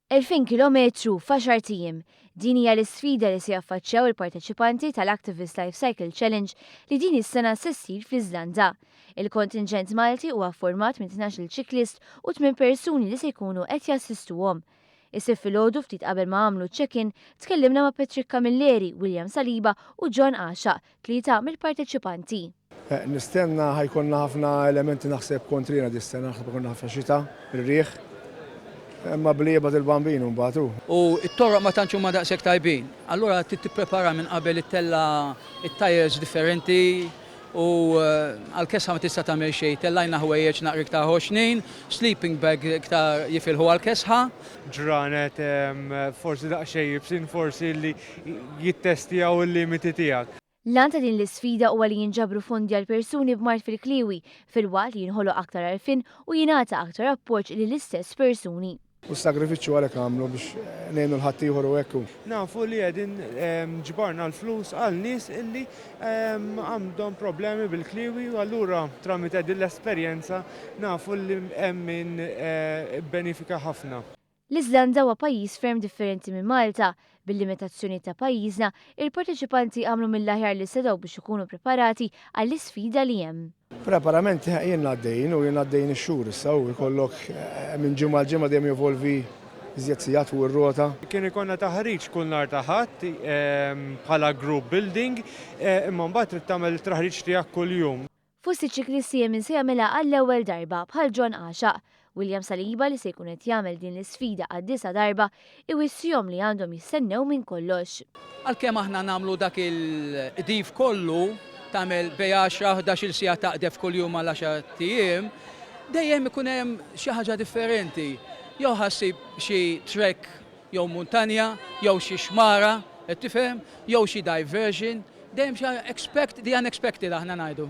2000 kilometru f'għaxart ijiem. Din hija l-isfida li se jaffaċċjaw il-parteċipanti tal-Activist Life Cycle Challenge li din is-sena se ssir fl-Iżlanda. Il-kontinġent Malti huwa format minn 12-il ċiklist u tmien persuni li se jkunu qed jassistuhom. Is-Sibt filgħodu ftit qabel ma għamlu check-in, tkellimna ma' Patrick Camilleri, William Saliba u John Għaxaq, tlieta mill-parteċipanti. Nistenna ħa jkollna ħafna elementi naħseb kontrina dis-sena, naħseb ikollna ħafna xita, ir-riħ. Imma blieba il-bambin mbagħad hu. U t-toroq ma tantx huma daqshekk tajbin. Allura trid tipprepara minn qabel ittella' it-tires differenti u għall-kesħa ma tista' tagħmel xejn. Tellajna ħwejjeġ naqra iktar ħoxnin, sleeping bag iktar jifilħu għall-kesħa. Ġranet forsi daqsxejn iebsin forsi li jittestjaw il-limiti tiegħek. L-għan ta' din l-isfida huwa li jinġabru fondi għal persuni b'mard fil-kliewi filwaqt li jinħoloq aktar għarfien u jingħata aktar appoġġ lill-istess persuni. U s-sagrifiċċju għalhekk għamlu biex ngħinu 'l ħaddieħor u hekk u. Nafu li qegħdin ġbarna l-flus għal nies illi għandhom problemi bil-kliewi u allura tramite din l-esperjenza nafu li hemm min ibbenifika ħafna. L-Iżlanda huwa pajjiż ferm differenti minn Malta. Bil-limitazzjonijiet ta' pajjiżna, il-parteċipanti għamlu mill-aħjar li setgħu biex ikunu preparati għall-isfida li hemm. Preparamenti ilna għaddejjin u ilna għaddejjin ix-xhur issa u jkollok minn ġimgħa għal ġimgħa dejjem jevolvi iżjed sigħat fuq ir-rota. Kien ikollna taħriġ kull nhar ta' Ħadd bħala group building imma mbagħad trid tagħmel it-taħriġ tiegħek kuljum. Fost iċ-ċiklisti hemm min se jagħmilha għall-ewwel darba, bħal John Għaxaq. William Saliba li se jkun qed jagħmel din l-isfida għad-disa' darba, iwissihom li għandhom jistennew minn kollox. Għalkemm aħna nagħmlu dak il-qdif kollu, tagħmel bejn għaxra u ħdax-il siegħa taqdef kuljum għal għaxart ijiem, dejjem ikun hemm xi ħaġa differenti. Jew ħa ssib xi trek jew muntanja, jew xi xmara, qed tifhem, jew xi diversion, dejjem xi expect the unexpected aħna ngħidu.